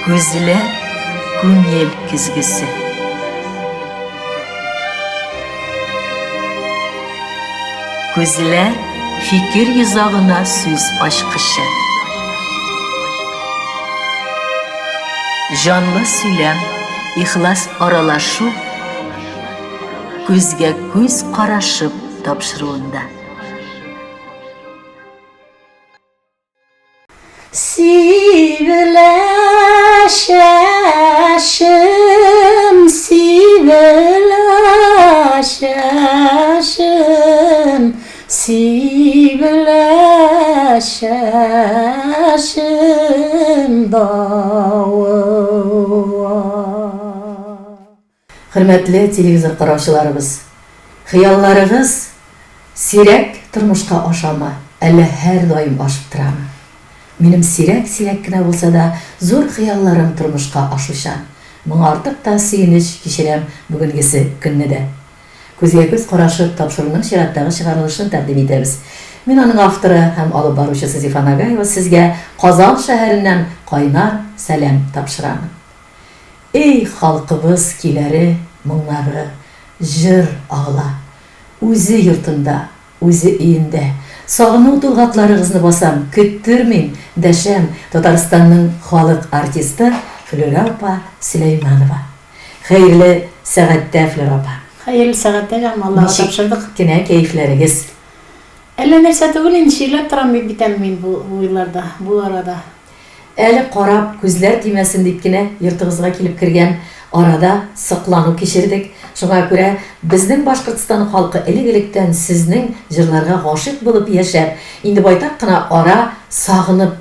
Күзләр күңел көзгесе. Күзләр фикер йозагына сүз ачкычы. Җанлы сөйләм, ихлас аралашу күзгә күз карашып тапшыруында. Сибелә чәчем, сибелә чәчем, сибелә чәчем давылга. Хөрмәтле телевизор караучыларыбыз! Хыялларыгыз сирәк тормышка ашамы, әллә һәрдаим ашып торамы? Минем сирәк-сирәк кенә булса да зур хыялларым тормышка ашучан. Моңа артык та сөенеч кичерәм бүгенгесе көнне дә. Күзгә-күз карашып тапшыруның чираттагы чыгарылышын тәкъдим итәбез. Мин аның авторы һәм алып баручысы Зифа Нагаева сезгә Казан шәһәреннән кайнар сәлам тапшырамын. Эй, халкыбыз көйләре, моңнары, җыр агыла. Үзе йортында, үзе өендә. Сагыну тулгакларыгызны басам, көттермим, дәшәм, Татарстанның халык артисты Флүрә апа Сөләйманова. Хәерле сәгатьтә, Флүрә апа. Хәерле сәгатьтә, җаным, Аллага тапшырдык. Ничек кенә кәефләрегез? Әллә нәрсә түгел инде, чирләп торам бит әле мин бу елларда, бу арада. Әле карап, күзләр тимәсен дип кенә йортыгызга килеп кергән арада соклану кичердек. Шуңа күрә безнең Башкортстан халкы элек-электән сезнең җырларга гашыйк булып яшәп, инде байтак кына ара сагынып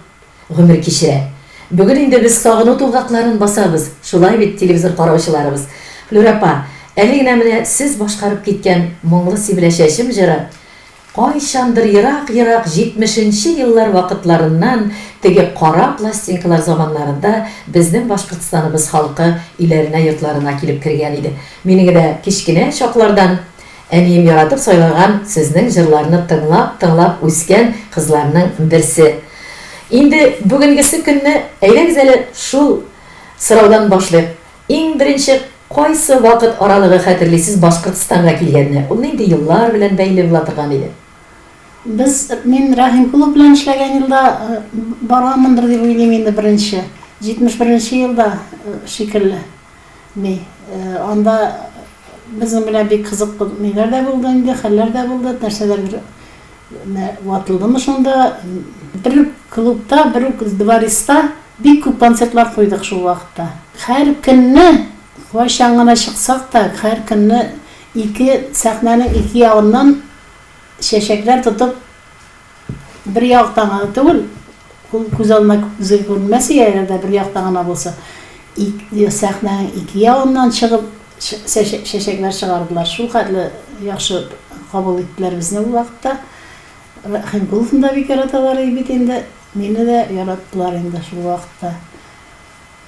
гомер кичерә. Бүген инде без сагыну тулгакларын басабыз, шулай бит, телевизор караучыларыбыз? Флүрә апа, әле генә менә сез башкарып киткән Моңлы сибелә чәчем җыры Кайчандыр ерак-ерак җитмешенче еллар вакытларыннан, теге кара пластинкалар заманнарында безнең Башкортстаныбыз халкы өйләренә-йортларына килеп кергән иде. Минең дә кечкенә чаклардан әнием яратып сайлаган сезнең җырларны тыңлап-тыңлап үскән кызларның берсе. Инде бүгенгесе көнне әйдәгез әле шул сораудан башлыйк. Иң беренче кайсы вакыт аралыгы хәтерлисез Башкортстанга килгәнне? Ул нинди еллар белән бәйле була торган иде? Без, мин Рәхимкулов белән эшләгән елда барганмындыр дип уйлыйм инде беренче. 71 нче елда шикелле. Ни, анда безнең белән бик кызык ниләр дә булды инде, хәлләр дә булды, нәрсәләрдер Менә ватылдымы шунда, бер үк клубта, бер үк дворецта бик күп концертлар куйдык шул вакытта. Һәр көнне, кайчан гына чыксак та, һәр көнне ике сәхнәнең ике ягыннан чәчәкләр тотып, бер яктан гына түгел, ул күз алдына күзгә күренмәс иде, әгәр дә бер яктан гына булса, сәхнәнең ике ягыннан чыгып, Чәчәкләр чыгардылар. Шул хәтле яхшы кабул иттеләр безне ул вакытта. Рәхимкуловны да бик яраталар иде бит инде. Мине дә яраттылар инде шул вакытта.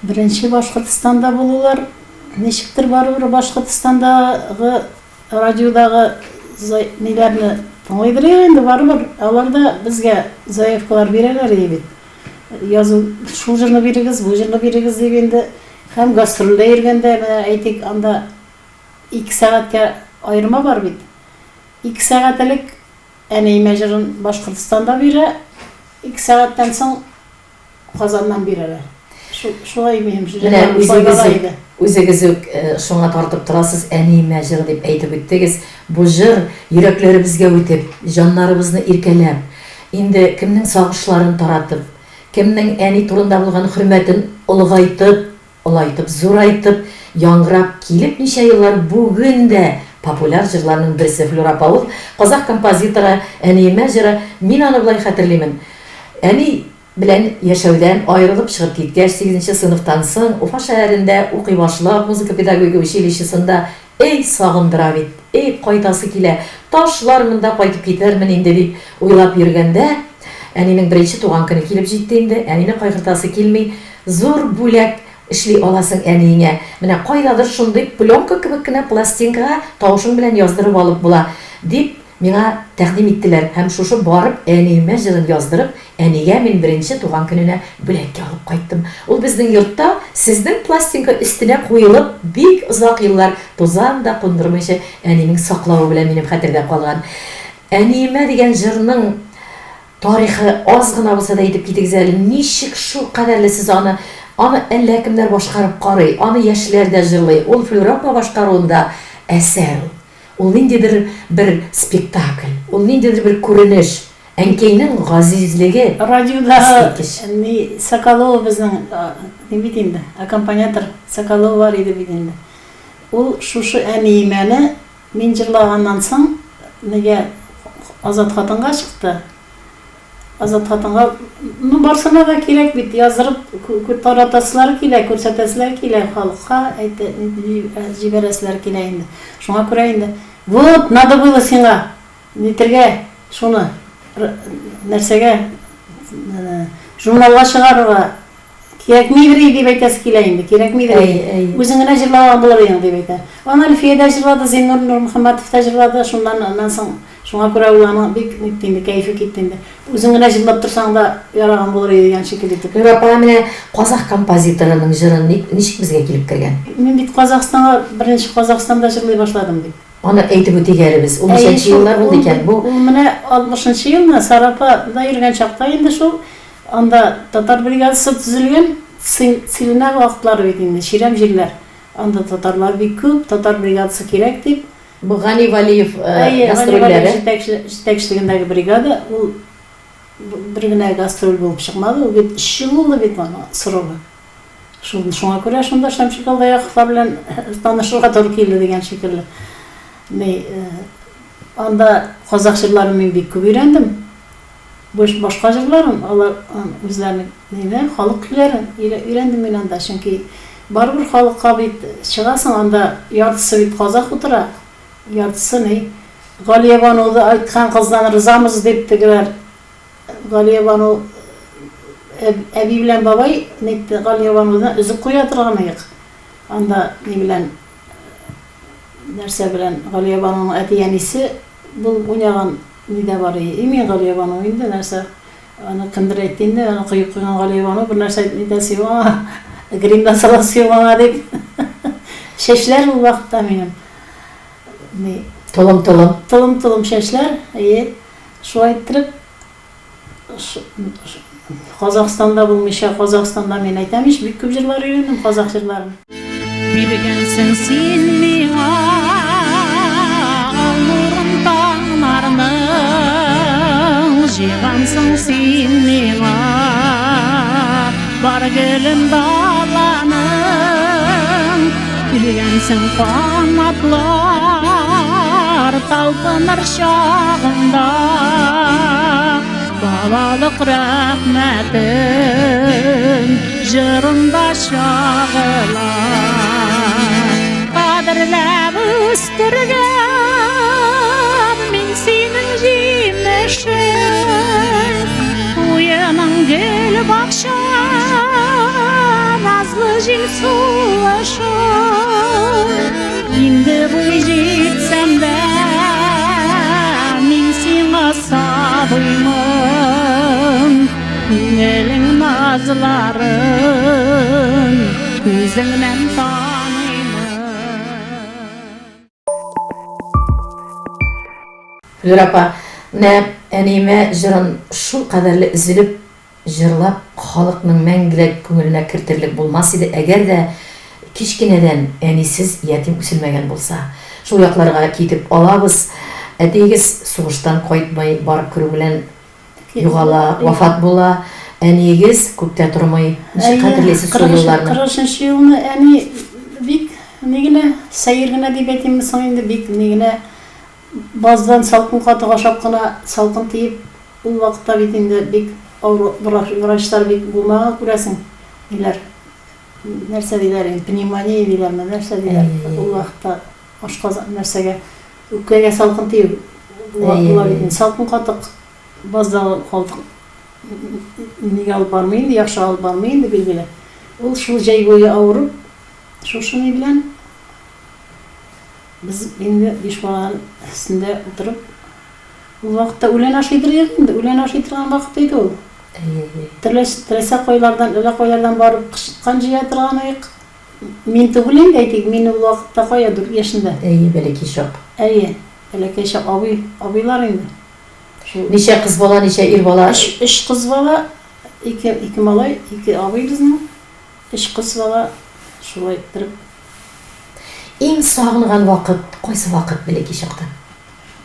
Беренче Башкортстанда булулар, ничектер барыбер Башкортстандагы радиодагы ниләрне тыңлыйдыр инде барыбер. Алар да безгә заявкалар бирәләр иде бит. Язу, шул җырны бирегез, бу җырны бирегез дип инде. Һәм гастрольдә йөргәндә, менә әйтик, анда ике сәгатькә аерма бар бит. Ике сәгать элек әниемә җырын Башкортстанда бирә, ике сәгатьтән соң Казаннан бирәләр. Шулай минем җырларым файдала иде. Үзегез үк шуңа тартып торасыз, әниемә җыры дип әйтеп үттегез. Бу җыр йөрәкләребезгә үтеп, җаннарыбызны иркәләп, инде кемнең сагышларын таратып, Кемнең әни турында булган хөрмәтен олыгайтып, олайтып, зурайтып, яңгырап килеп ничә еллар бүген дә популяр җырларның берсе Флюра апа ул, казах композиторы, Әниемә җыры, мин аны болай хәтерлимен. Әни белән яшәүдән аерылып чыгып киткәч, сигезенче сыйныфтан соң, Уфа шәһәрендә укый башлап, музыка-педагогия училищесында Эй, сагындыра бит, эй, кайтасы килә, ташлармын да кайтып китәрмен инде, дип уйлап йөргәндә, әнинең беренче туган көне килеп җитте инде, әнине кайгыртасы килми, зур бүләк эшли аласың әниеңә, менә кайдадыр шундый пленка кебек кенә пластинкага тавышың белән яздырып алып була, дип. миңа тәкъдим иттеләр һәм шушы барып әниемә җырын яздырып, әнигә мин беренче туган көненә бүләккә алып кайттым. Ул безнең йортта сезнең пластинка өстенә куелып, бик озак еллар тузан да кундырмыйча әнинең саклавы белән минем хәтердә калган. Әниемә дигән җырның тарихы аз гына булса да әйтеп китегез әле, ничек шул кадәрле сез аны, аны әллә кемнәр башкарып карый, аны яшьләр дә җырлый, ул Флюра апа башкаруында әсәр ул. Ул ниндидер бер спектакль, ул ниндидер бер күренеш. Әнкәйнең газизлеге Радиодагы искиткеч. ни Соколова безнең ни бит инде, аккомпаниатор Соколова бар иде бит инде. Ул шушы әниемәне мин җырлаганнан соң нигә Азат хатынга чыкты. Азат хатынга, ну, барсына да кирәк бит, яздырып таратасылар килә, күрсәтәселәр килә халыкка, әйтә, җибәрәселәр килә инде. Шуңа күрә инде, вот, надо было сиңа нитергә шуны, нәрсәгә, журналга чыгарырга, Кирәкмидер и дип әйтәсе килә инде, кирәкмидер и. Әй, әй. Үзең генә җырлаган булыр идең, дип әйтә. Аны Әлфия дә җырлады, Зиннур Нурмөхәммәтов та җырлады, шуннан аннан соң шуңа күрә ул аның бик нитте инде, кәефе китте инде. Үзең генә җырлап торсаң да яраган булыр иде дигән шикелле итеп. Флюра апа, ә менә казах композиторының җыры ник, ничек безгә килеп кергән? Мин бит Казахстанга беренче Казахстанда җырлый башладым бит. Аны әйтеп үтик әле без. Ул Әйе, ничәнче шул, еллар булды ул икән бит, бу? ул менә алтмышынчы елны Сарапада йөргән чакта инде шул, Анда татар бригадасы төзелгән, Целина вакытлары бит инде, чирәм җирләр. Анда татарлар бик күп, татар бригадасы кирәк дип. Бу Гани Вәлиев Әйе, Гани Вәлиев гастрольләре. җитәкчелегендәге бригада, ул бер генә гастроль булып чыкмады, ул бит өч ел булды бит аның срогы. Шул, шуңа күрә шунда Шәмси Калдаяковлар белән танышырга туры килде дигән шикелле. Ни, анда казах җырларын мин бик күп өйрәндем. Башка җырларын, алар үзләренең ниләр, халык көйләрен өйрәндем мин анда, чөнки барыбер халыкка бит чыгасың, анда яртысы бит казах утыра, яртысы ни. Галиябануды айткан кыздан рызамыз дип тегеләр, Галиябану әби белән бабай нитте, Галиябанудан өзек куя торган идек. Анда ни белән, нәрсә белән Галиябануның әти-әнисе булып уйнаган Ни дә бар, и мин Галиябану инде, нәрсә, аны кемдер әйтте инде, аны коеп куйган Галиябану, бер нәрсә әйтәсе юк аңа, грим дә саласы юк аңа дип. Чәчләр ул вакытта минем, ни. Толым-толым. Толым-толым чәчләр, әйе. Шулай иттереп, Казахстанда булмыйча, Казахстанда мин әйтәм ич, бик күп җырлар өйрәндем, казах җырларын. Биргәнсең син миңа ал нурын таңнарның, Җыйгансың син миңа бар гөлен даланың. Килгәнсең канатлар талпыныр чагында, Балалык рәхмәтем җырында чагыла. Кадерләп үстергән мин синең җимешең, Уеның гөл бакча, назлы җил сулышы. Инде буй җитсәм дә, мин сиңа сабыймын. Күңелең назларын күзеңнән таныймын. Флюра апа, менә әниемә җырын шул кадәрле өзелеп җырлап, халыкның мәңгелек күңеленә кертерлек булмас иде, әгәр дә кечкенәдән әнисез ятим үселмәгән булса. Шул якларга китеп алабыз. Әтиегез сугыштан кайтмый, барып керү белән югала, вафат була. Әниегез күп тә тормый. Ничек хәтерлисез шул елларны? 43 нче елны әни бик ни генә, сәер генә дип әйтимме соң инде, бик ни генә, баздан салкын катык ашап кына салкын тиеп, Ул вакытта бит инде бик авыру, врачлар бик булмаган, күрәсең, диләр. Нәрсә диләр инде, пневмония диләрме, нәрсә диләр. Ул вакытта ашказан нәрсәгә, үпкәгә салкын тию була бит инде. Салкын катык баздагы калдык нигә алып бармый инде, яхшы алып бармый инде, билгеле. Ул шул җәй буе авырып, шушы ни белән без инде биш баланың өстендә утырып. Ул вакытта үлән ашыйдыр идек инде, үлән ашый торган вакыт иде ул. Әйе, әйе. Теләсә кайлардан, әллә кайлардан барып кычыткан җыя торган идек. Мин түгел инде, әйтик, мин ул вакытта кая, дүрт яшендә. Әйе, бәләкәй чак. Әйе, бәләкәй чак, абый, абыйлар инде. Шул. Ничә кыз бала, ничә ир бала? Өч, өч кыз бала, ике, ике малай, ике абый безнең. Өч кыз бала, шулай иттереп. Иң сагынган вакыт кайсы вакыт бәләкәй чакта?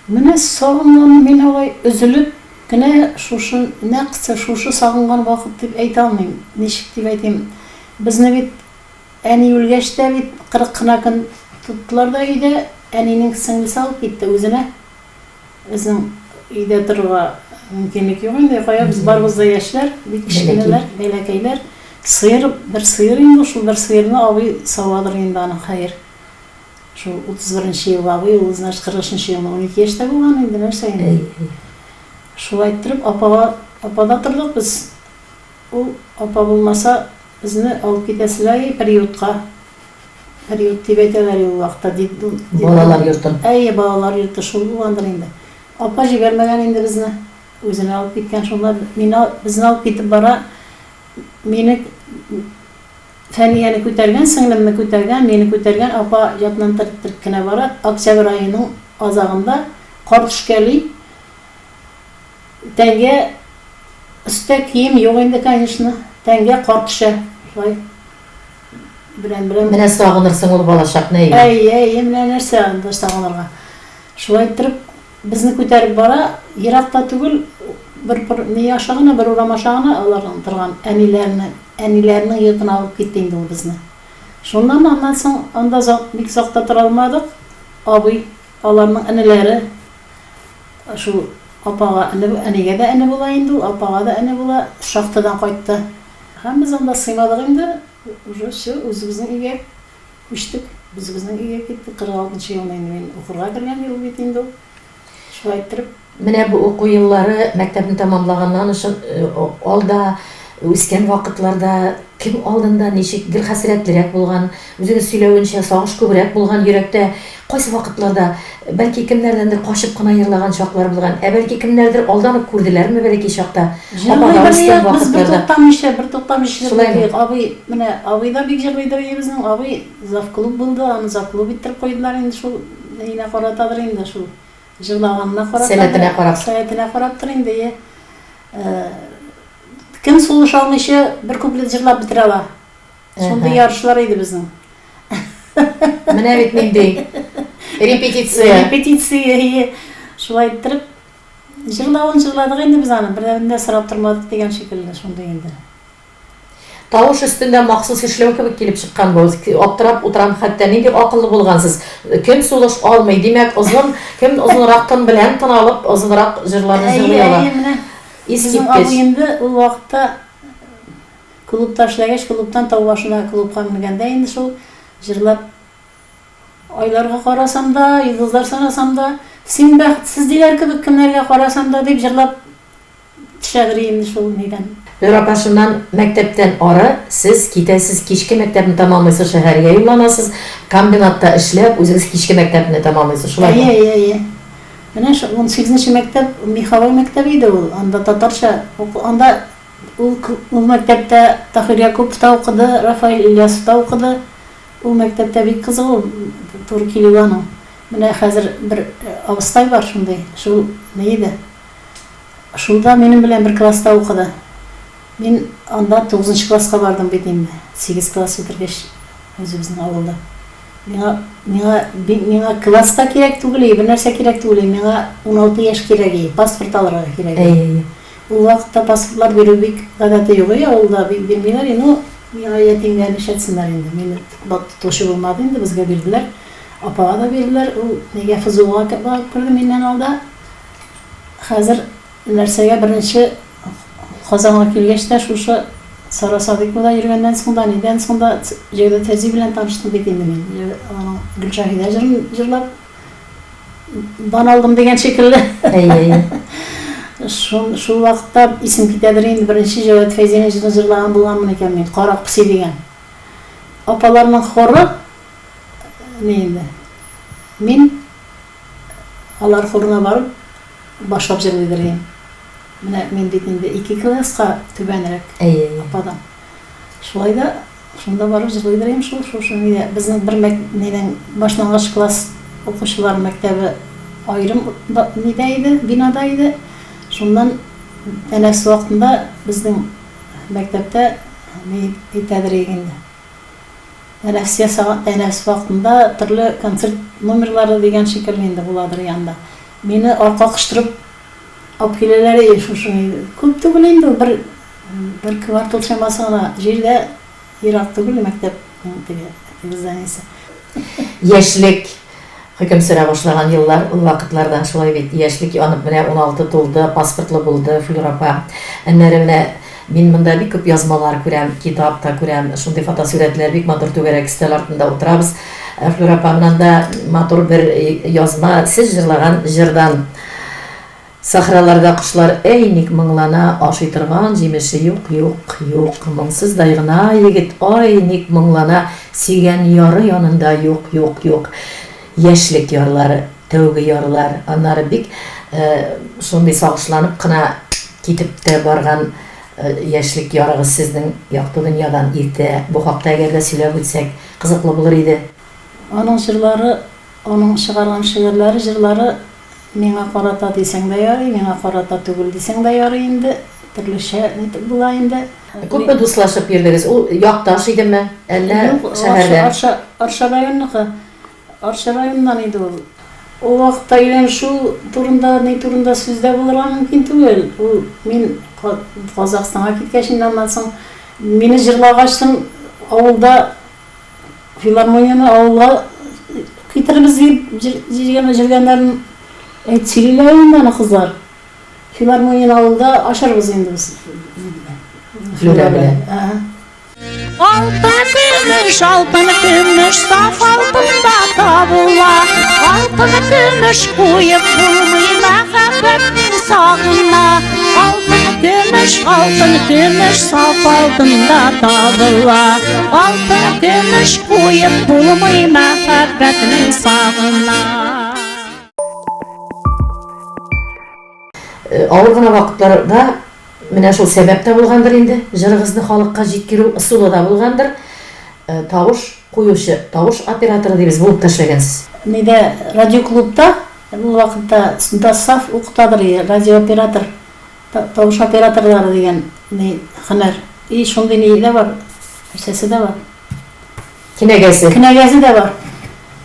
Менә сагынганны мин алай өзелеп кенә шушы, нәкъ шушы сагынган вакыт дип әйтә алмыйм. Ничек дип әйтим, безне бит әни үлгәч тә бит 40 кына көн тоттылар да өйдә, әнинең сеңлесе алып китте үзенә. Безнең өйдә торырга мөмкинлек юк инде, кая без барыбыз да яшьләр, бик кечкенәләр, бәләкәйләр. Сыер, бер сыер инде, шул бер сыерны абый савадыр инде аны, хәер. Шул 31 нче елгы абый, ул, значит, 43 нче елны 12 яшьтә булган инде, нәрсә инде. Шулай иттереп, апага, апада тордык без. Ул апа булмаса, безне алып китәселәр и приютка. Приют дип әйтәләр ул вакытта. Детдом. Балалар йорты. Әйе, балалар йорты шул булгандыр инде. Апа җибәрмәгән инде безне. Үзенә алып киткән шунда. Мине, безне алып китеп бара. Мине Фәнияне күтәргән, сеңлемне күтәргән, мине күтәргән апа ятыннан төрттереп кенә бара. Октябрь аеның азагында кар төшкәли. Тәнгә өстә кием юк инде, конечно. Тәнгә кар төшә. Шулай берәм-берәм. Менә сагынырсың ул балачакны, әйе. Әйе, әйе, менә нәрсә анда сагынырга. Шулай иттереп, Безне күтәреп бара, ерак та түгел, бер пыр ни аша гына, бер урам аша гына аларның торган әниләренең, әниләренең йортына алып китте инде ул безне. Шуннан аннан соң анда озак, бик озак та тора алмадык. Абый, аларның энеләре, шул апага эне, әнигә дә эне була инде ул, апага да эне була, шахтадан кайтты. Һәм без анда сыймадык инде, уже всё, үзебезнең өйгә Күчтек, үзебезнең өйгә киттек. 46 нчы елны инде мин укырга кергән ел бит инде ул. Шулай иттереп. Менә бу уку еллары, мәктәпне тәмамлаганнан өчен алда, үскән вакытларда кем алдында ничек гел хәсрәтлерәк булган, үзегез сөйләвенчә, сагыш күбрәк булган йөрәктә, кайсы вакытларда, бәлки кемнәрдәндер качып кына җырлаган чаклар булган, ә бәлки кемнәрдер алдан ук күрделәрме бәләкәй чакта, Җырлый апада үскән беләек, без бер вакытларда. туктамыйча, бер туктамыйча җырлый Шулаймы? беләек. Абый, менә абый да бик җырлыйдыр иде безнең. Абый завклуб булды, аны завклуб иттереп куйдылар инде шул нигенә каратадыр инде, шул җырлаганына каратадыр. Сәләтенә карап. Сәләтенә караптыр инде, ие. Кем сулыш алмыйча бер куплет җырлап бетерә ала? Шундый Әһә. ярышлар иде безнең. Менә бит нинди репетиция. Репетиция, ие. Шулай иттереп, Җырлавын җырладык инде без аны, берәүдән дә сорап тормадык дигән шикелле, шундый инде. Тавыш өстендә махсус эшләү кебек килеп чыккан бу. Аптырап утырам хәтта, нинди акыллы булгансыз. Кем сулыш алмый, димәк, озын, кем озынрак тын белән тын алып, озынрак җырларны җырлый ала. Әйе, әйе, менә. Безнең абый инде ул вакытта клубта эшләгәч, клубтан тау башына клубка менгәндә инде шул җырлап Айларга карасам да, йолдызлар санасам да, син бәхетсез диләр кебек кемнәргә карасам да, дип җырлап төшәдер инде шул нидән. Флюра апа, шуннан мәктәптән ары сез китәсез, кичке мәктәпне тәмамлыйсыз, шәһәргә юлланасыз, комбинатта эшләп, үзегез кичке мәктәпне тәмамлыйсыз, шулаймы? Әйе, әйе, әйе. Менә шул унсигезенче мәктәп, меховой мәктәп иде ул, анда татарча уку, анда ул ул мәктәптә Таһир Якупов та укыды, Рафаэль Ильясов та укыды. Ул мәктәптә бик кызык ул, туры килүе аның. Менә хәзер бер абыстай бар шундый, шул ни иде, шул да минем белән бер класста укыды. Мин анда тугызынчы класска бардым бит инде, сигез класс бетергәч үзебезнең авылда. Миңа, миңа, миңа класс та кирәк түгел иде, бернәрсә кирәк түгел иде, миңа 16 яшь кирәк иде, паспорт алырга кирәк иде. Әйе, әйе. Ул вакытта паспортлар бирү бик гадәте юк иде, авылда бик бирмиләр иде. Ну, миңа ятимгә нишләтсеннәр инде, мине тотучы булмады инде, безгә бирделәр. Апага да бирделәр, ул нигә ФЗУга барып керде миннән алда. Хәзер нәрсәгә беренче Казанга килгәч тә шушы Сара Садыйковада йөргәннән соң да, нидән соң да Җәүдәт Фәйзи белән таныштым бит инде мин. Аның Гөлшаһидә җырын җырлап дан алдым дигән шикелле. Әйе, әйе. Шул, шул вакытта исем китәдер инде, беренче Җәүдәт Фәйзинең җырын җырлаган булганмын икән мин, Карак песи дигән. Апаларның хоры ни инде. Мин алар хорына барып, башлап җырлыйдыр идем. Менә мин бит инде ике класска түбәнрәк Әйе, әйе. ападан. Шулай да шунда барып җырлыйдыр идем шул, шушы нидә. Безнең бер мәк нинең башлангыч класс укучылар мәктәбе аерым нидә иде, бинада иде. Шуннан тәнәфес вакытында безнең мәктәптә ни итәдер идек инде. Тәнәфес ясаган, тәнәфес вакытында төрле концерт номерлары дигән шикелле инде буладыр янда. Мине арка кыштырып алып киләләр иде шушы. Күп түгел инде ул, бер бер квартал чамасы гына җирдә, ерак түгел мәктәпнең теге теге зданиесе. Яшьлек хөкем сөрә башлаган еллар ул вакытларда, шулай бит, яшьлек янып менә 16 тулды, паспортлы булды Флюра апа. Аннары менә мин монда бик күп язмалар күрәм, китап та күрәм, шундый фотосурәтләр, бик матур түгәрәк өстәл артында утырабыз. Флюра апа, менә анда матур бер язма, сез җырлаган җырдан. Сахраларда кошлар әй ник моңлана, Ашый торган җимеше юк, юк, юк. Моңсыздай гына егет ай ник моңлана, Сөйгән яры янында юк, юк, юк. Яшьлек ярлары, тәүге ярлар, аннары бик шундый сагышланып кына китеп тә барган яшьлек ярыгыз сезнең якты дөньядан иртә. Бу хакта әгәр дә сөйләп үтсәк, кызыклы булыр иде. Аның җырлары, аның чыгарган шигырьләре, җырлары Миңа карата дисәң дә ярый, миңа карата түгел дисәң дә ярый инде. Төрлечә нитеп була инде. Күпме дуслашып йөрдегез? Ул якташ идеме, әллә Юк, шәһәрдән? Арча, Арча районыныкы. Арча районыннан иде ул. Ул вакытта өйләнешү турында, ни турында сүз дә булырга мөмкин түгел. Ул мин Казахстанга киткәч инде аннан соң мине җырлагачтын авылда Филармонияне авылга китеребез дип җыргәннәрен әйт сөйлиләр инде аны кызлар. Филармонияне авылда ачарбыз инде без. Флюра белән. Алтын көмеш, алтын көмеш, саф алтында табыла. Алтын көмеш куеп булмый мәхәббәтнең сагына. Алтын көмеш, алтын көмеш, саф алтында табыла. Алтын көмеш куеп булмый мәхәббәтнең сагына. Э, авыр гына вакытларда менә шул сәбәп тә булгандыр инде, җырыгызны халыкка җиткерү ысулы да булгандыр. Э, тавыш куючы, тавыш операторы дибез, булып та эшләгәнсез. Нидә, радиоклубта ул вакытта ДОСААФ укытадыр, радиооператор Тавыш операторлары дигән ни һөнәр. И шундый ни дә бар, нәрсәсе дә бар. Кенәгәсе. Кенәгәсе дә бар.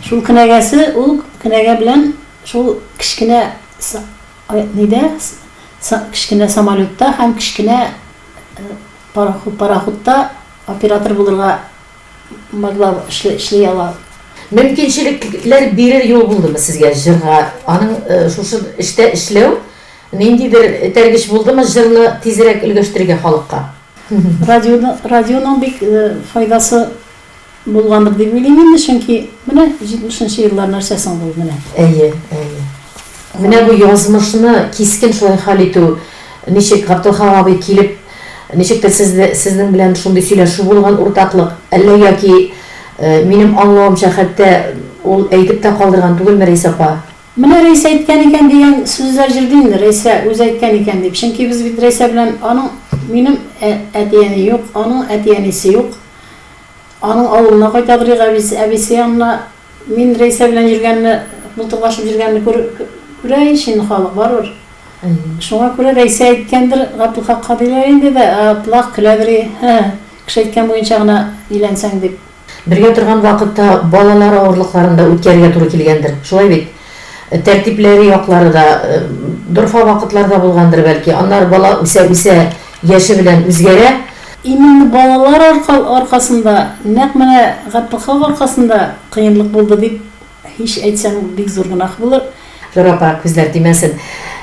Шул кенәгәсе, ул кенәгә белән шул кечкенә нидә, кечкенә самолетта һәм кечкенә пароход, пароходта оператор булырга могла эшли, эшли ала. Мөмкинчелекләр бирер юл булдымы сезгә җырга? Аның шушы эштә эшләү Ниндидер этәргеч булдымы җырны тизрәк өлгәштерергә халыкка? Радионы, радионың бик файдасы булгандыр дип уйлыйм инде, чөнки менә 70 нче еллар нәрсә соң бу менә. Әйе, әйе. Менә бу язмышны кискен шулай хәл итү, ничек Габделхак абый килеп, ничектер сезне, сезнең белән шундый сөйләшү булган уртаклык, әллә яки, минем аңлавымча, хәтта ул әйтеп тә калдырган түгелме, Рәйсә апа? Менә Рәйсә әйткән икән дигән сүзләр җөрде инде, Рәйсә үзе әйткән икән дип. Чөнки без бит Рәйсә белән аның, минем әти-әни юк, аның әти-әнисе юк. Аның авылына кайтадыр идек әбисе, әбисе янына. Мин Рәйсә белән йөргәнне, култыклашып йөргәнне күрә ич инде халык, барыбер. Шуңа күрә Рәйсә әйткәндер Габделхакка диләр инде дә, ә Габделхак көләдер, һе, кеше әйткән буенча гына өйләнсәң дип. Бергә торган вакытта балалар авырлыкларын да үткәрергә туры килгәндер, шулай бит? Тәртипләре яклары да дорфа вакытлар да булгандыр, бәлки. Аннары бала үсә-үсә яше белән үзгәрә. Именно балалар аркасында, нәкъ менә Габделхак аркасында кыенлык булды дип һич әйтсәм, бик зур гөнаһ булыр. Флюра апа, күзләр тимәсен,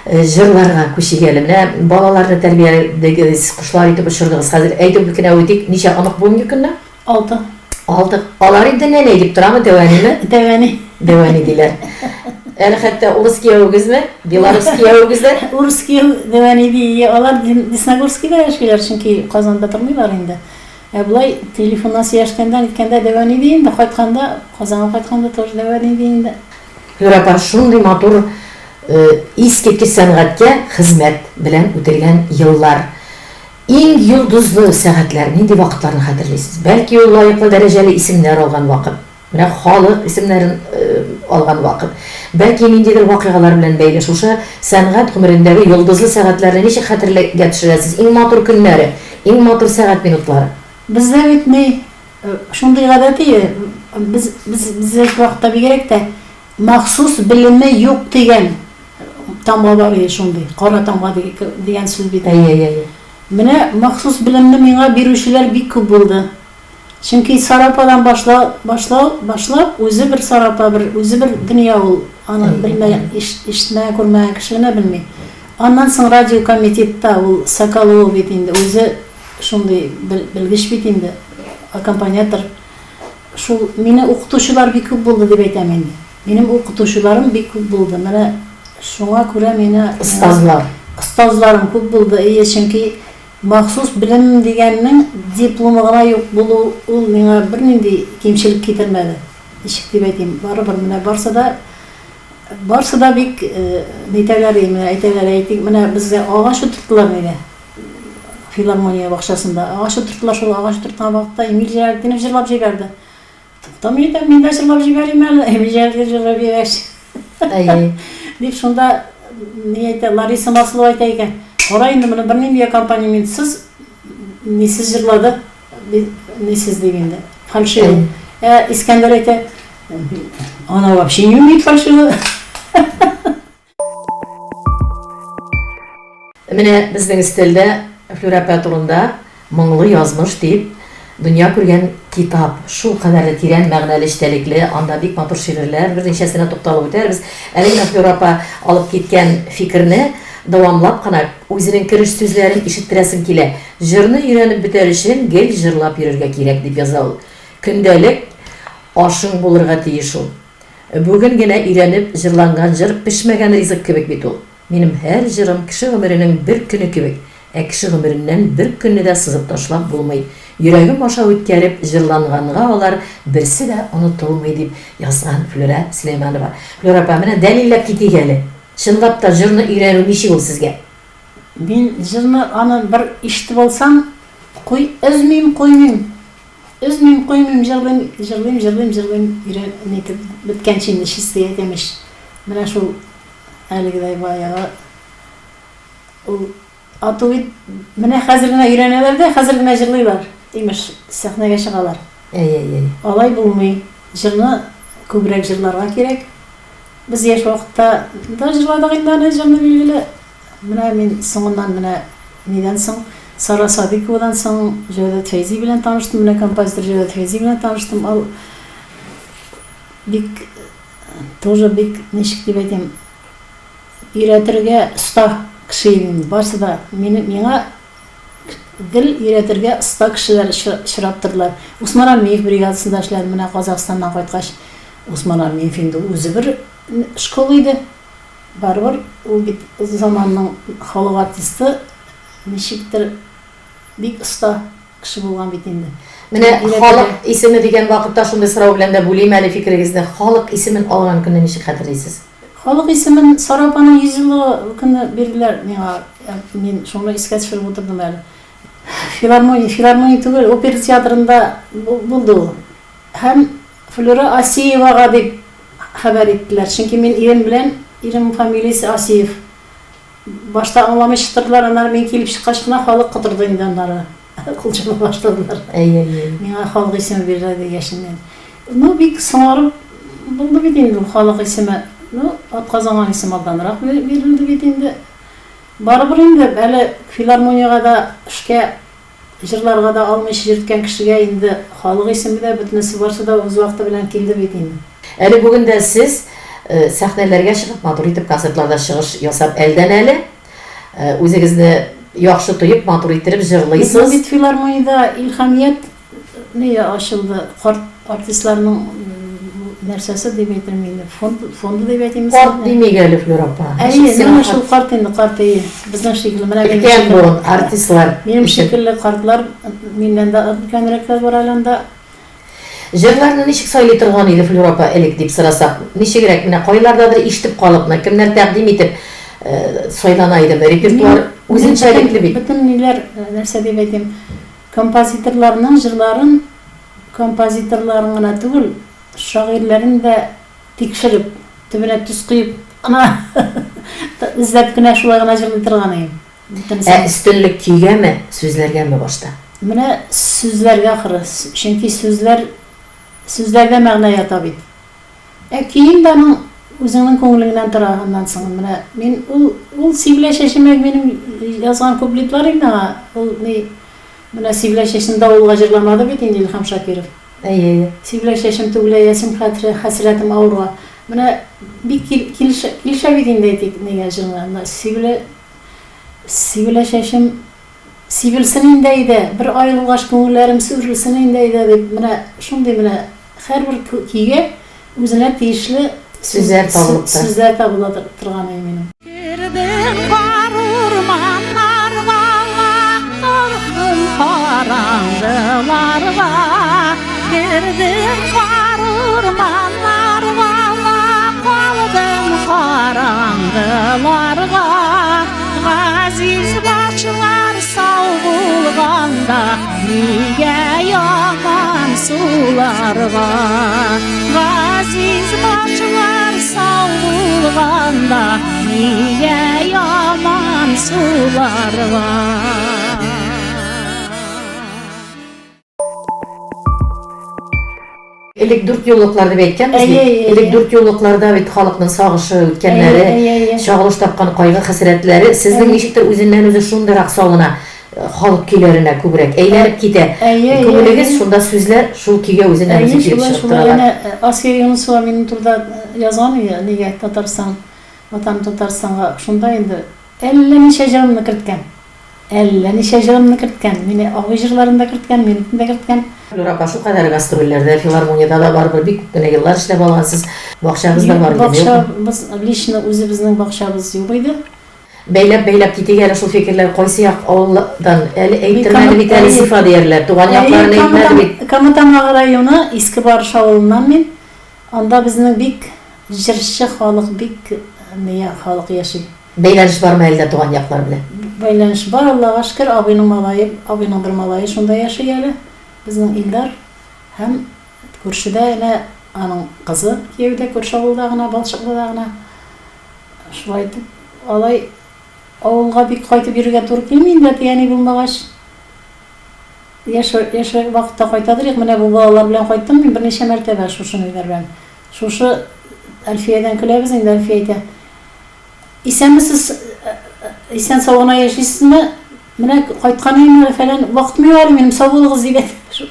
җырларга күчик әле. Менә балаларны тәрбияләдегез, кошлар итеп очырдыгыз. Хәзер әйтеп кенә үтик, ничә онык бүгенге көнне? Алты. Алты. Алар инде нәнәй дип торамы, дәү әниме? Дәү әни. Дәү әни диләр. Әле хәтта урыс киявегезме? Белорус киявегез дә? Урыс кияү дәү әни ди. Алар Десногорскида яшиләр, чөнки Казанда тормыйлар инде. Ә болай телефоннан сөйләшкәндә, ниткәндә дәү әни ди инде. Кайтканда, Казанга кайтканда тоже дәү әни ди инде. Флюра апа, шундый матур Искиткеч сәнгатькә хезмәт белән үтелгән еллар. Иң йолдызлы сәгатьләр, нинди вакытларны хәтерлисез? Бәлки ул лаеклы дәрәҗәле исемнәр алган вакыт, менә халык исемнәрен алган вакыт. Бәлки ниндидер вакыйгалар белән бәйле шушы сәнгать гомерендәге йолдызлы сәгатьләрне ничек хәтерләгә төшерәсез? Иң матур көннәре, иң матур сәгать-минутлары? Бездә бит ни, шундый гадәт ие, без, без, без яшь вакытта бигрәк тә, Махсус белеме юк дигән тамга бар иде шундый, кара тамга дигән сүз бит. Әйе, әйе, әйе. Менә махсус белемне миңа бирүчеләр бик күп булды. Чөнки Сара ападан башла, башлау, башлап, үзе бер Сара апа, бер, үзе бер дөнья ул, аны белмәгән, ишетмәгән, күрмәгән кеше генә белми. Аннан соң радиокомитетта ул Соколова бит инде, үзе шундый белгеч бит инде, аккомпаниатор. Шул мине укытучылар бик күп булды дип әйтәм инде. Минем укытучыларым бик күп булды. Менә шуңа күрә мине Остазлар. Остазларым күп булды. Әйе, чөнки махсус белем дигәннең дипломы гына юк булу ул миңа бернинди кимчелек китермәде. Ничек дип әйтим, барыбер менә барсы да барсы да бик нитәләр, менә әйтәләр, әйтик, менә безгә агач утырттылар нигә? Филармония бакчасында агач утырттылар, шул агач утырткан вакытта Эмиль Җәләлетдинов җырлап җибәрде. Тукта, мин әйтәм, мин дә җырлап җибәрим әле, Эмиль Җәләлетдинов җырлап җибәргәч. Әйе. Дип шунда ни әйтә, Лариса Маслова әйтә икән, кара инде моны бернинди аккомпанементсыз, нисез җырлады, нисез дип инде, фальшиво. Ә Искәндәр әйтә, она вообще не умеет фальшиво. Менә безнең өстәлдә Флүрә апа турында Моңлы язмыш дип дөнья күргән китап. Шул кадәрле тирән мәгънәле, эчтәлекле, анда бик матур шигырьләр, берничәсенә тукталып үтәрбез. Әле генә Флүрә апа алып киткән фикерне дәвамлап кына, үзенең кереш сүзләрен ишеттерәсем килә. Җырны өйрәнеп бетәр өчен гел җырлап йөрергә кирәк, дип яза ул. Көндәлек ашың булырга тиеш ул. Бүген генә өйрәнеп җырланган җыр пешмәгән ризык кебек бит ул. Минем һәр җырым кеше гомеренең бер көне кебек, ә кеше гомереннән бер көнне дә сызып ташлап булмый. Йөрәгем аша үткәреп җырланганга алар берсе дә онытылмый, дип язган Флүрә Сөләйманова. Флүрә апа, менә дәлилләп китик әле. Чынлап та җырны өйрәнү ничек ул сезгә? Мин җырны аны бер ишетеп алсам, куй, өзмим, куймыйм. Өзмим, куймыйм, җырлыйм, җырлыйм, җырлыйм, җырлыйм, өйрән, нитеп беткәнче инде чистый әйтәм ич. Менә шул әлегедәй баягы ул ату бит менә хәзер генә өйрәнәләр дә, хәзер генә җырлыйлар, имеш, сәхнәгә чыгалар. Әй, әй, әй. Алай булмый. Җырны күбрәк җырларга кирәк. Без яшь вакытта да җырладык инде аны җырны билгеле. Менә мин соңыннан менә нидән соң, Сара Садыйковадан соң Җәүдәт Фәйзи белән таныштым, менә композитор Җәүдәт Фәйзи белән таныштым. Ул бик тоже бик ничек дип әйтим, өйрәтергә оста кеше иде инде. Барсы да мине миңа гел өйрәтергә оста кешеләр очрап тордылар. Усман Амиев бригадасында эшләдем менә Казахстаннан кайткач. Усман Амиев инде үзе бер школа иде. Барыбер ул бит заманның халык артисты, ничектер бик оста кеше булган бит инде. Менә халык исеме дигән вакытта шундый сорау белән дә бүлим әле фикерегезне. Халык исемен алган көнне ничек хәтерлисез? Халык исемен Сара апаның 100 еллыгы көне бирделәр миңа. Мин шуны искә төшереп утырдым әле. Филармония, филармония түгел, опера театрында булды ул. Һәм Флюра Асиевага дип хәбәр иттеләр. Чөнки мин ирем белән, иремнең фамилиясе Асиев. Башта аңламый чыктырдылар, аннары мин килеп чыккач кына халык котырды инде аннары. Кул чаба башладылар. Әйе, әйе. Миңа халык исеме бирделәр дигәч инде. Ну, бик соңарып булды бит инде ул халык исеме. Ну, атказанган исем алданрак бирелде бит инде. Барыбер инде әле филармониягә дә эшкә Җырларга да алмыйча йөрткән кешегә инде халык исеме дә, бөтенесе барсы да үз вакыты белән килде бит инде. Әле бүген дә сез сәхнәләргә чыгып, матур итеп концертларда чыгыш ясап әлдән-әле үзегезне яхшы тоеп, матур иттереп җырлыйсыз. Безнең бит филармониядә Илһамият ни ачылды, карт артистларның нәрсәсе дип әйтермен инде, фонд, фонды дип әйтимме соң? Карт димик әле, Флюра апа. Әйе, менә шул карт инде, карт, әйе. Безнең шикелле, менә минем Өлкән буын, артистлар. Минем шикелле картлар, миннән дә өлкәнрәкләр бар әле анда. Җырларны ничек сайлый торган иде Флюра апа элек дип сорасак, ничегрәк, менә кайлардадыр ишетеп калыпмы, кемнәр тәкъдим итеп сайлана идеме? Репертуар үзенчәлекле бит. Бөтен ниләр, нәрсә дип әйтим, композиторларның җырларын, композиторларын гына түгел, шагыйрьләрен дә тикшереп, төбенә төс коеп кына, эзләп кенә шулай гына җырлый торган идем. Ә өстенлек көйгәме, сүзләргәме башта? Менә сүзләргә ахры, чөнки сүзләр, сүзләрдә мәгънә ята бит. Ә көең дә аның үзеңнең күңелеңнән тора аннан соң. Менә мин ул, ул Сибелә чәчемә минем язган куплетлар инде аңа, ул ни, менә Сибелә чәчем давылга җырламады бит инде Илһам Шакиров. Әйе, әйе. Сибелә чәчем түгелә, ясин хәтере, хәсрәтем авырга. Менә бик килешә, килешә бит инде әйтик, нигә җырга. Сибелә Сибелә чәчем, сибелсен инде әйдә, бер аерылгач күңелләрем сүрелсен инде әйдә, дип, менә шундый менә һәрбер көйгә үзенә тиешле сүзләр табылып тора. Сүзләр табыла торган иде минем. Кердем кар урманнарга, Тордым караңгыларга. Кердем кар урманнарга, Калдым караңгыларга. Газиз башлар сау булганда, Нигә яман суларга? Газиз башлар сау булганда, Нигә яман суларга? Элек дүртьюллыклар дип әйткәнбез бит. Әйе, әйе, Элек әйе. дүртьюллыкларда бит халыкның сагышы, үткәннәре, Әйе, әйе, әйе. чагылыш тапкан кайгы-хәсрәтләре сезнең Әйе. ничектер үзеннән-үзе шундыйрак салына э, халык көйләренә күбрәк, әйләнеп китә. Әйе, әйе, Күңелегез әйе. шунда сүзләр шул көйгә үзеннән-үзе Әйе, килеп шулай, чыгып шулай. торалар. Әнә э, Асия Юнысова минем турыда э, язган иде, нигә Татарстан, Ватаным Татарстанга. Шунда инде әллә ничә җырымны керткән. Әллә ничә җырымны керткән. Мине абый җырларын да керткән, минекен дә керткән. Флюра апа, шулкадәр гастрольләрдә, филармониядә дә барыбер бик күп кенә еллар эшләп алгансыз. Бакчагыз да бар идеме, юкмы? Бакчабыз, лично үзебезнең бакчабыз юк иде. Бәйләп-бәйләп китик әле шул фикерләр, кайсы як авылдан, әле әйттермәде бит әле Зифа диярләр, туган якларын әйтмәде бит. Кама Тамагы районы, Иске Барыш авылыннан мин. Анда безнең бик җырчы халык, бик ния халык яши. Бәйләнеш бармы әле дә туган яклар белән? Бәйләнеш бар, Аллага шөкер, абыйның малае, абыйның бер малае шунда яши әле, безнең Илдар. Һәм күршедә әнә аның кызы кияүдә, күрше авылда гына, Балчыклыда гына. Шулай итеп, алай авылга бик кайтып йөрергә туры килми инде, әти-әни булмагач. Яшь, яшьрәк вакытта кайтадыр идек, менә бу балалар белән кайттым мин берничә мәртәбә шушы ниләр белән. Шушы Әлфиядән көләбез инде, Әлфия әйтә, Исәнмесез, исән-сау гына яшисезме? Менә кайткан идем әле, фәлән, вакытым юк әле минем, сау булыгыз, дип әйтә.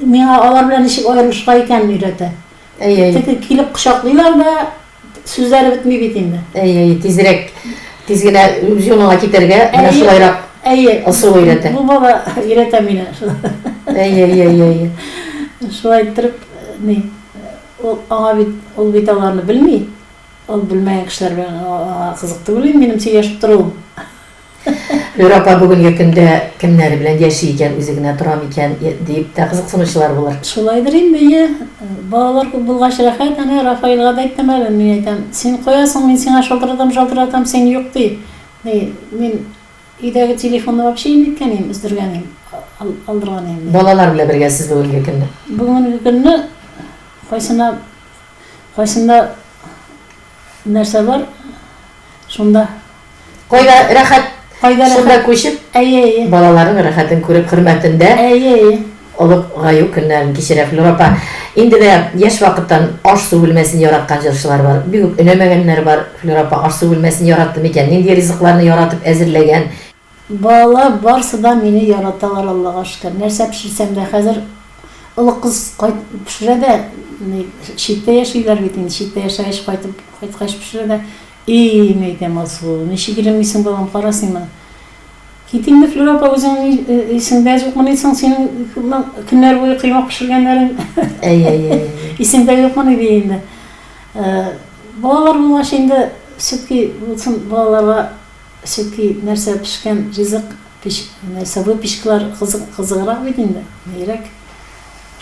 Миңа алар белән ничек аерылышырга икәнен өйрәтә. Әй, әй. Теге килеп кочаклыйлар да, сүзләре бетми бит инде. Әй, әй, тизрәк, тиз генә үз юлыңа китәргә, менә шулайрак әйе, ысул өйрәтә. Бу бала өйрәтә мине. Әй, әй, әй, әй. Шулай иттереп, ни, ул аңа бит, ул бит аларны белми. Ул белмәгән кешеләр белән аңа кызык түгел инде минем сөйләшеп торуым. Флюра апа бүгенге көндә кемнәре белән яши икән, үзе генә тора микән, диеп тә кызыксынучылар булыр. Шулайдыр инде, ие. Балалар күп булгач рәхәт. Әнә Рафаэльгә дә әйттем әле, мин әйтәм, син кая соң, мин сиңа шалтыратам, шалтыратам, син юк, ди. Ни, мин өйдәге телефонны вообще ниткән идем, өздергән идем, алдырган идем. Балалар белән бергә сез бүгенге көнне? Бүгенге көнне кайсына Кайсында нәрсә бар, шунда. Кайда рәхәт, Кайда рәхәт, шунда күчеп, әйе, әйе. Балаларның рәхәтен күреп, хөрмәтендә. Әйе, әйе. Олыгаю көннәрен кичерә Флюра апа. Инде дә яшь вакыттан аш-су бүлмәсен яраткан җырчылар бар. Бик үк өнәмәгәннәр бар. Флюра апа аш-су бүлмәсен яратты микән? Нинди ризыкларны яратып әзерләгән? Балалар барсы да мине яраталар, Аллага шөкер. Нәрсә пешерсәм дә, хәзер олы кыз кайт пешерә дә, ни, читтә яшиләр бит инде, читтә яшәгәч кайтып, кайткач пешерә дә, и, мин әйтәм, Алсу, ничек иренмисең, балам, кара син моны. Кит инде, Флюра апа, үзең ни, исеңдә юкмыни соң синең күпме көннәр буе коймак пешергәннәрең? Әй, әй, әй, әй. Исеңдә юкмыни, ди инде. Балалар булгач инде, все-таки булсын балаларга Чөнки нәрсә пешкән ризык, пич, нәрсә выпечкалар кызык, кызыграк бит инде, нирәк.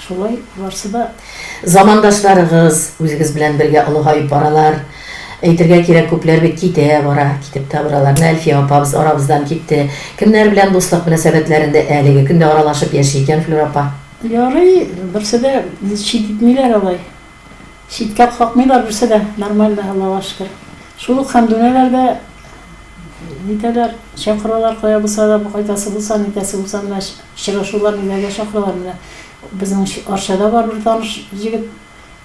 Шулай барсы да. Замандашларыгыз үзегез белән бергә олыгаеп баралар. Әйтергә кирәк, күпләр бит китә бара, китеп тә баралар. Менә Әлфия апабыз арабыздан китте. Кемнәр белән дуслык мөнәсәбәтләрендә әлеге көндә аралашып яши икән Флюра апа? Ярый, берсе дә чит итмиләр алай. Читкә какмыйлар берсе дә, нормально, Аллага шөкер. Шул ук Хәмдүнәләр дә нитәләр, чакыралар, кая булса да, кайтасы булса, нитәсе булса, менә очрашулар, ниләргә чакыралар менә. Безнең Арчада бар бер таныш җегет,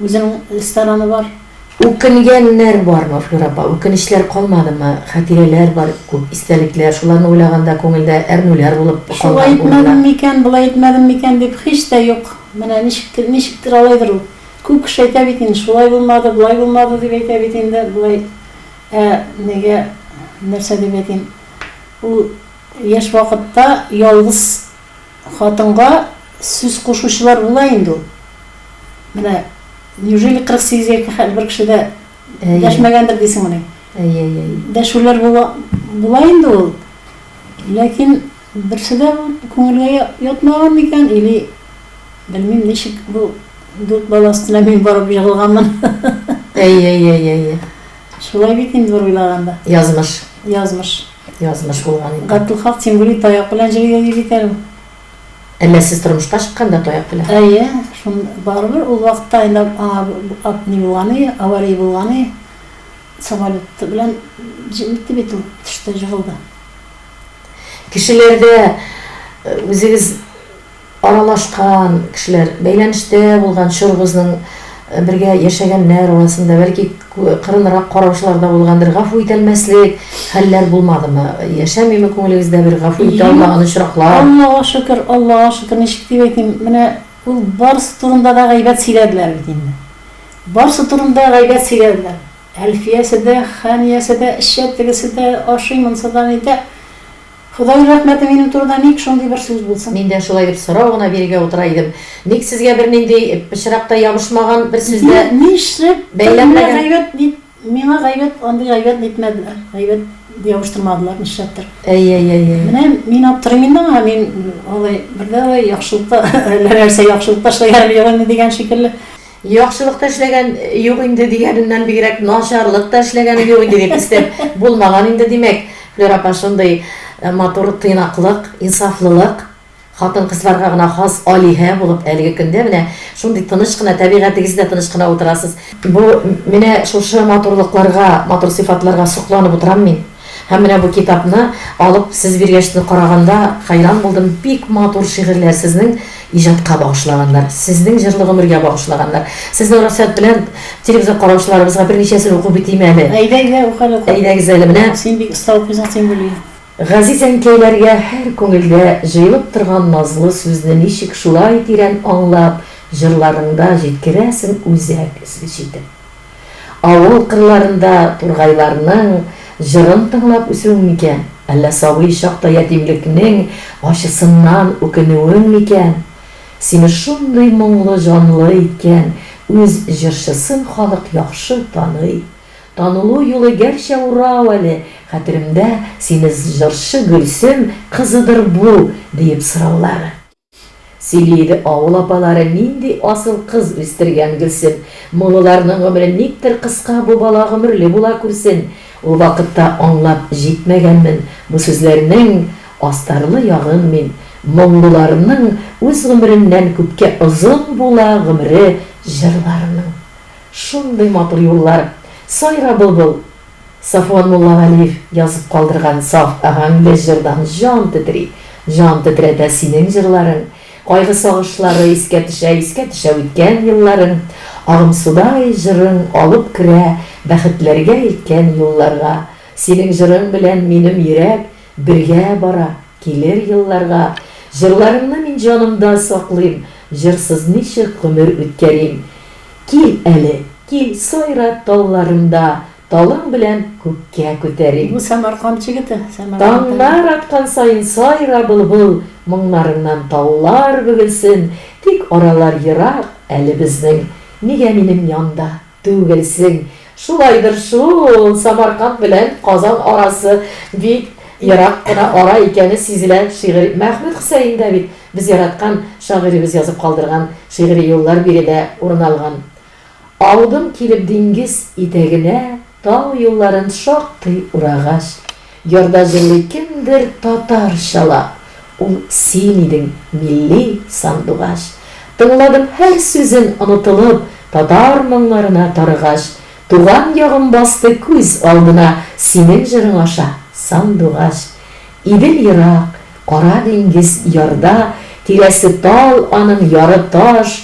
үзенең рестораны бар. Үкенгәннәр бармы, Флюра апа? Үкенечләр калмадымы? Хатирәләр бар күп, истәлекләр, шуларны уйлаганда күңелдә әрнүләр булып Шулай калган урыннар. итмәдем микән, болай итмәдем микән дип һич тә юк. Менә ничектер, ничектер алайдыр ул. Күп кеше әйтә бит инде, шулай булмады, болай булмады дип әйтә бит инде, болай. Ә нигә, нәрсә дип әйтим, ул яшь вакытта ялгыз Хатынга сүз кушучылар була инде ул. Менә неужели 48 гә хәл бер кеше дә дәшмәгәндер дисеңмени? Әйе, әйе, әйе. Дәшүләр була, була инде ул. Ләкин берсе дә күңелгә ятмаган микән или белмим ничек бу дүрт бала өстенә мин барып егылганмын. Әйе, әйе, әйе, әйе. Шулай бит инде бер уйлаганда. Язмыш. Язмыш. Язмыш булган инде. Габделхак тем более таяк белән җөригә ди бит әле ул. Әллә сез тормышка чыкканда таяк белән? Әйе, шун барыбер ул вакытта инде аңа ат ни булган и, авария булган и, самолет белән җитте бит ул, төште, җыгылды. Кешеләрдә үзегез Аралашкан кешеләр, бәйләнештә булган чорыгызның бергә яшәгәннәр арасында, бәлки, кырынрак караучылар да булгандыр, гафу итәлмәслек хәлләр булмадымы? Яшәмиме күңелегездә бер гафу итә алмаган очраклар? Аллага шөкер, Аллага шөкер, ничек дип әйтим, менә ул барысы турында да гайбәт сөйләделәр бит инде. Барысы турында гайбәт сөйләделәр. Әлфиясе дә, Хәниясе дә эчә, тегесе дә ашый, монысы да нитә. Ходай рәхмәте, минем турыда ник шундый бер сүз булсын? Мин дә шулай дип сорау гына бирергә утыра идем. Ник сезгә бернинди пычрак та ябышмаган, бер сүз дә Нишләп бәйләнмәгән? Гайбәт дип, миңа гайбәт, андый гайбәт нитмәделәр, гайбәт ябыштырмадылар нишләптер. Әйе, әйе, әйе. Менә мин аптырыйм инде аңа, мин алай бер дә алай яхшылыкта, әллә нәрсә яхшылыкта эшләгәнем юк инде дигән шикелле. Яхшылык та эшләгән юк инде дигәненнән бигрәк, начарлык та эшләгәне юк инде дип өстәп булмаган инде, димәк, Флера апа, шундый матур тыйнаклык, инсафлылык, хатын-кызларга гына хас алиһә булып әлеге көндә менә шундый тыныч кына, табигатегездә тыныч кына утырасыз. Бу менә шушы матурлыкларга, матур сыйфатларга сокланып утырам мин. Һәм менә бу китапны алып, сез биргәчне караганда хәйран булдым, бик матур шигырьләр сезнең иҗатка багышлаганнар, сезнең җырлы гомергә багышлаганнар. Сезнең рөхсәт белән телевизор караучыларыбызга берничәсен укып үтим әле. Әйдә, әйдә, ук әле, ук. Әйдәгез әле, менә. Син бик оста укыйсың, син белми. Газиз әнкәйләргә һәр күңелдә җыелып торган назлы сүзне ничек шулай тирән аңлап, җырларыңда җиткерәсең үзәк өзгеч итеп. Авыл кырларында тургайларның җырын тыңлап үсүең микән, әллә сабый чакта ятимлекнең ачысыннан үкенүең микән, сине шундый моңлы җанлы иткән үз җырчысын халык яхшы таный. Танылу юлы гәрчә урау әле, хәтеремдә сине җырчы Гөлсем кызыдыр бу, диеп сораулары. Сөйли иде авыл апалары, нинди асыл кыз үстергән Гөлсем. Муллаларның гомере никтер кыска, бу бала гомерле була күрсен. Ул вакытта аңлап җитмәгәнмен бу сүзләрнең астарлы ягын мин. Моңлыларның үз гомереннән күпкә озын була гомере җырларының. Шундый матур юллар. Сайра, былбыл! Сафуан Муллагалиев язып калдырган саф аһәңле җырдан җан тетри, җан тетрәтә синең җырларың. Кайгы-сагышлары искә төшә, искә төшә үткән елларың. Агымсудай җырың алып керә бәхетләргә илткән юлларга. Синең җырың белән минем йөрәк бергә бара килер елларга. Җырларыңны мин җанымда саклыйм, җырсыз ничек гомер үткәрим. Кил әле, кил, сайра талларымда, Талың белән күккә күтәрим. Бу Сәмәрканд җегете, Сәмәрканд. Таңнар аткан саен сайра, былбыл, Моңнарыңнан таулар бөгелсен. Тик аралар ерак әле безнең, Нигә минем янда түгелсең? Шулайдыр шул, Самарканд белән Казан арасы бик Ерак кына ара икәне сизелә шигырь. Мәхмүт Хөсәен дә бит без яраткан шагыйребез язып калдырган шигъри юллар биредә урын алган. Аудым килеп диңгез итәгенә Тау юлларын шактый урагач. Ярда җырлый кемдер татарчалап, Ул син идең, милли сандугач. Тыңладым һәр сүзен онытылып, Татар моңнарына тарыгач. Туган ягым басты күз алдына Синең җырың аша, сандугач. Идел ерак, Кара диңгез ярда, Тирәсе тал аның, яры таш.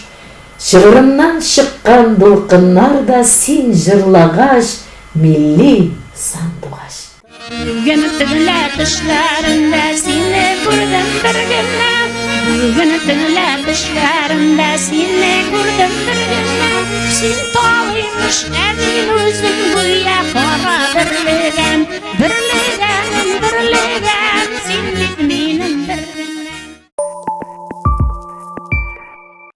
Чыгырыннан чыккан дулкыннар да Син җырлагач, милли сандугач. Бүген төнлә төшләремдә сине күрдем бер генә. Бүген төнлә төшләремдә сине күрдем бер генә. Син тал имеш, ә мин үзем гүя кара берлегән. Берлегәнем, берлегән, син бит минем бер генәм.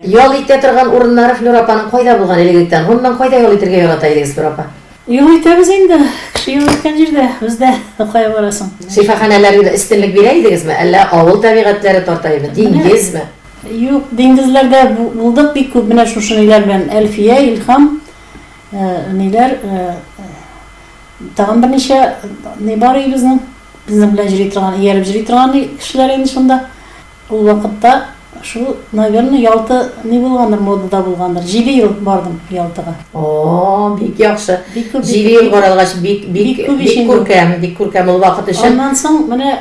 Ял итә торган урыннары Флюра апаның кайда булган элек-электән? Гомумән, кайда ял итәргә ярата идегез, Флюра апа? Ял итәбез инде. Кеше ял иткән җирдә, без дә кая барасың? Шифаханәләргә дә өстенлек бирә идегезме, әллә авыл табигатьләре тарта идеме, диңгезме? Юк, диңгезләрдә булдык бик күп, менә шушы ниләр белән, Әлфия, Илһам, ниләр, тагын берничә ни бар иде безнең, безнең белән йөри торган, ияреп йөри торган кешеләр инде шунда. Ул вакытта шул, наверное, Ялта ни булгандыр, модада булгандыр. Җиде ел бардым Ялтага. О, бик яхшы. Бик күп, Җиде ел бара алгач, бик, бик, бик күп бик ич инде. күркәм, бик күркәм ул вакыт өчен. Аннан соң менә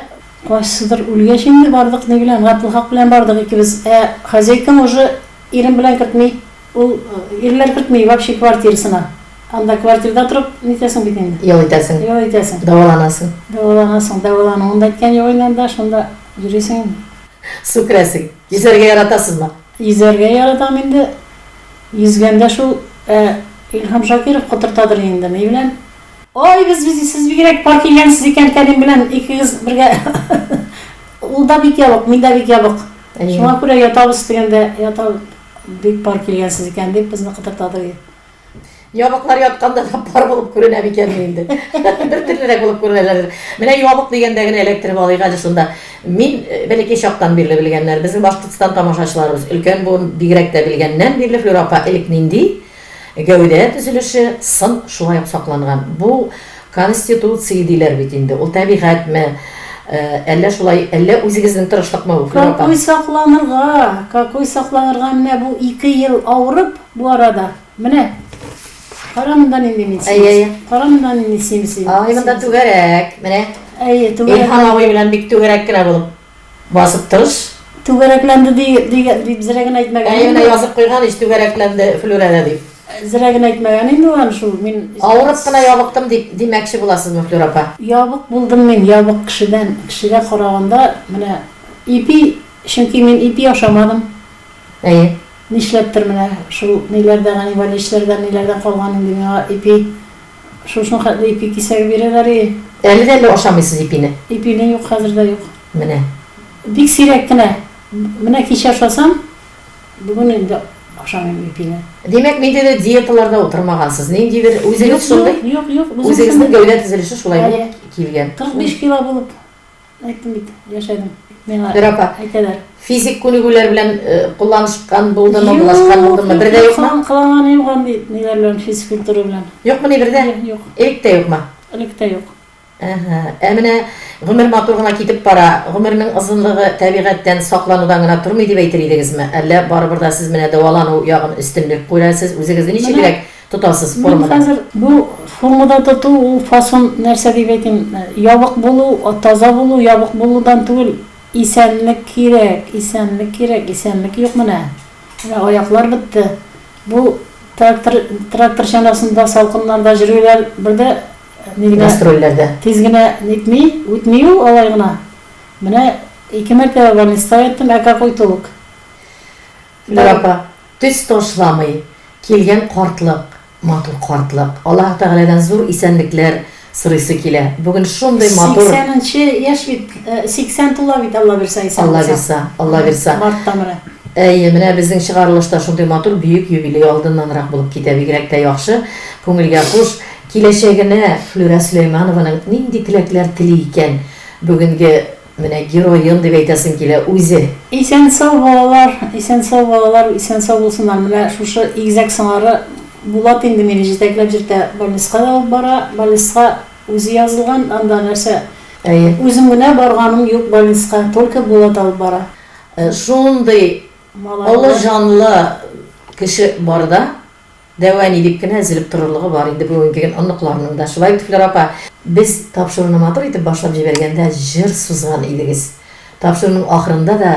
кайсыдыр үлгәч инде бардык ни белән, Габделхак белән бардык икебез. Ә хозяйкам уже ирем белән кертми. Ул ирләр кертми вообще квартирасына. Анда квартирда торып нитәсең бит инде. Ял итәсең. Ял итәсең. Дәваланасың. Дәваланасың. Дәвалануын да әйткән юк инде анда, шунда йөрисең инде. Су керәсең. Йөзәргә яратасызмы? Йөзәргә яратам инде. Йөзгәндә шул, ә Илһам Шакиров котыртадыр инде ни белән. Ой, без, без, сез бигрәк пар килгәнсез икән Кәрим белән икегез бергә. Ул да бик ябык, мин дә бик ябык. Шуңа күрә ятабыз дигәндә, ятабыз. Бик пар килгәнсез икән, дип безне кытыртады. Ябыклар ятканда да пар булып күренә микәнни инде? Бер төрлерәк булып күренәләр. Менә ябык дигәндә генә эләктереп алыйк әле шунда. Мин э, бәләкәй чактан бирле белгәннәр, безнең Башкортстан тамашачыларыбыз, өлкән буын бигрәк тә белгәннән бирле Флюра апа элек нинди гәүдә төзелеше, сын шулай ук сакланган. Бу Конституция диләр бит инде, ул табигатьме, әллә шулай, әллә үзегезнең тырышлыкмы бу, Флюра апа? Какой сакланырга, какой сакланырга, менә бу ике ел авырып, бу арада, менә, кара монда нинди мин симез, Әйе, әйе. кара монда нинди симез, Ай, монда түгәрәк, менә. Әйе, түгәрәк. Илһам абый белән бик түгәрәк кенә булып. Басып торыш. Түгәрәкләнде ди, дигән дип зрә генә әйтмәгән. Әйе, менә язып куйган ич, түгәрәкләнде Флүрә дә дип. Зрә генә әйтмәгән инде ул аны шул. Мин Авырып кына ябыктым дип димәкче буласызмы, Флүрә апа? Ябык булдым мин, ябык кешедән, кешегә караганда менә ипи, чөнки мин ипи ашамадым. Әйе. Нишләптер менә шул ниләрдә, Гани Вәлиевичләрдән, ниләрдән калган инде миңа ипи. Шушының хәтле ипи кисәге бирәләр и. Әле дә әле ашамыйсыз ипине? Ипине юк, хәзер дә юк. Менә. Бик сирәк кенә. Менә кичә ашасам, бүген инде ашамыйм ипине. Димәк, ниндидер диеталарда утырмагансыз, ниндидер үзегез шундый? Юк, юк, юк. Үзегезнең гәүдә төзелеше шулай булып килгән. 45 кило булып. Әйттем бит, яшәдем. Миңа Бер апа, әйтәләр. Физик күнегүләр белән э, кулланышкан булдымы, булашкан булдымы? Бер дә юкмы? Кыланган юк андый ниләр белән, физкультура белән. Юкмыни бер дә? Юк. Элек тә юкмы? Элек тә юк. Әһә. Ә менә гомер матур гына китеп бара. Гомернең озынлыгы табигатьтән сакланудан гына тормый дип әйтер идегезме? Әллә барыбер дә сез менә дәвалану ягын өстенлек күрәсез, үзегезне ничегрәк тотасыз формада? Мин хәзер бу формада тоту ул фасон нәрсә дип әйтим, ябык булу, таза булу, ябык булудан түгел, исәнлек кирәк, исәнлек кирәк, исәнлек юк менә. Менә аяклар бетте. Бу трактор, трактор чанасында салкыннарда йөрүләр бер дә ни генә Гастрольләрдә. Тиз генә нитми, үтми ул алай гына. Менә ике мәртәбә больницада яттым, ә какой толк? Флюра апа, төс ташламый килгән картлык, матур картлык. Аллаһ Тәгаләдән зур исәнлекләр сорыйсы килә. Бүген шундый матур. Сиксәненче яшь бит, 80 тула бит, Алла бирса, исән Алла булсак. бирса, Алла бирса. Мартта менә. Әйе, менә безнең чыгарылыш та шундый матур бөек юбилей алдыннанрак булып китә, бигрәк тә яхшы, күңелгә хуш. Киләчәгенә Флүрә Сөләйманованың нинди теләкләр тели икән? бүгенге менә героем дип әйтәсем килә, үзе. Исән-сау балалар, исән-сау балалар, исән-сау булсыннар. Менә шушы игезәк сыңары Булат инде мине җитәкләп йөртә, больницка да алып бара. Больницка үзе язылган, анда нәрсә, Әйе. үзем генә барганым юк больницка, только Булат алып бара. Шундый олы җанлы кеше барда, Дәү әни дип кенә өзелеп торырлыгы бар инде бүгенге көн оныкларының да. Шулай бит, Флера апа? Без тапшыруны матур итеп башлап җибәргәндә җыр сузган идегез. Тапшыруның ахырында да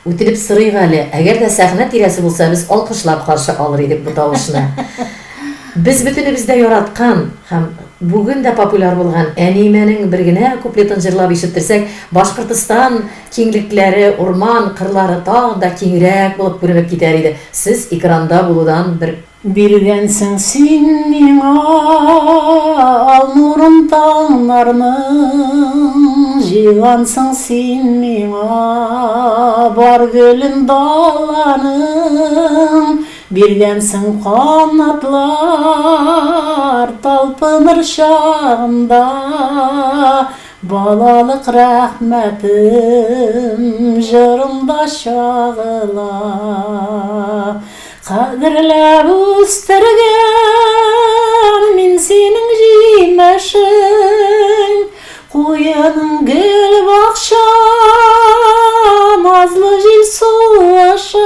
үтенеп сорыйк әле, әгәр дә сәхнә тирәсе булса, без алкышлап каршы алыр идек бу тавышны. Без бөтенебез дә яраткан һәм бүген дә популяр булган Әниемәнең бер генә куплетын җырлап ишеттерсәк, Башкортостан киңлекләре, урман, кырлары тагын да киңрәк булып күренеп китәр иде. Сез экранда булудан бер. Биргәнсең син миңа ал нурын таңнарның, Җыйгансың син миңа бар гөлен даланың, Биргәнсең канатлар талпыныр чагында, Балалык рәхмәтем җырымда чагыла. Кадерләп үстергән мин синең җимешең, Куеның гөл бакча, назлы җил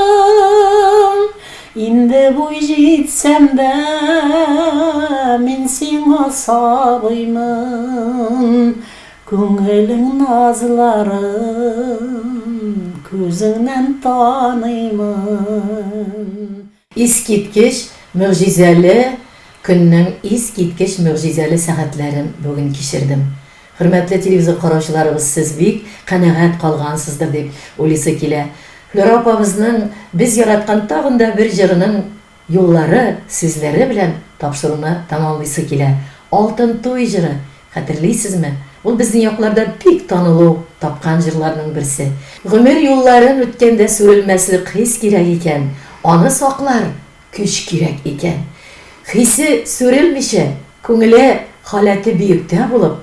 сулышың. Инде буй җитсәм дә, мин сиңа сабыймын. Күңелең назларын күзеңнән таныймын. Искиткеч могҗизәле көннең искиткеч могҗизәле сәгатьләрен бүген кичердем. Хөрмәтле телевизор караучыларыбыз, сез бик канәгать калгансыздыр дип уйлыйсы килә. Флера апабызның без яраткан тагын да бер җырының юллары, сүзләре белән тапшыруны тәмамлыйсы килә. Алтын туй җыры, хәтерлисезме? Ул безнең якларда бик танылу тапкан җырларның берсе. Гомер юлларын үткәндә сүрелмәслек хис кирәк икән, аны саклар көч кирәк икән. Хисе сүрелмичә, күңеле халәте бөектә булып,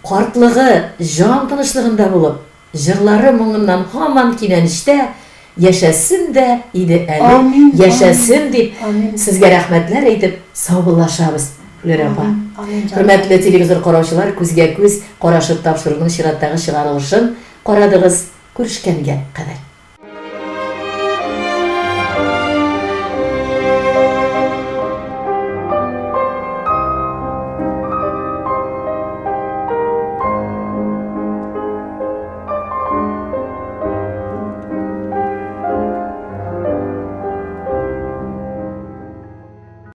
картлыгы җан тынычлыгында булып, җырлары моңыннан һаман кинәнечтә яшәсен дә иде әле, Амин, яшәсен дип, амин. сезгә рәхмәтләр әйтеп саубуллашабыз, Флүрә апа. Амин, амин, җаным. Хөрмәтле телевизор караучылар, күзгә-күз карашып тапшыруның чираттагы чыгарылышын карадыгыз, күрешкәнгә кадәр.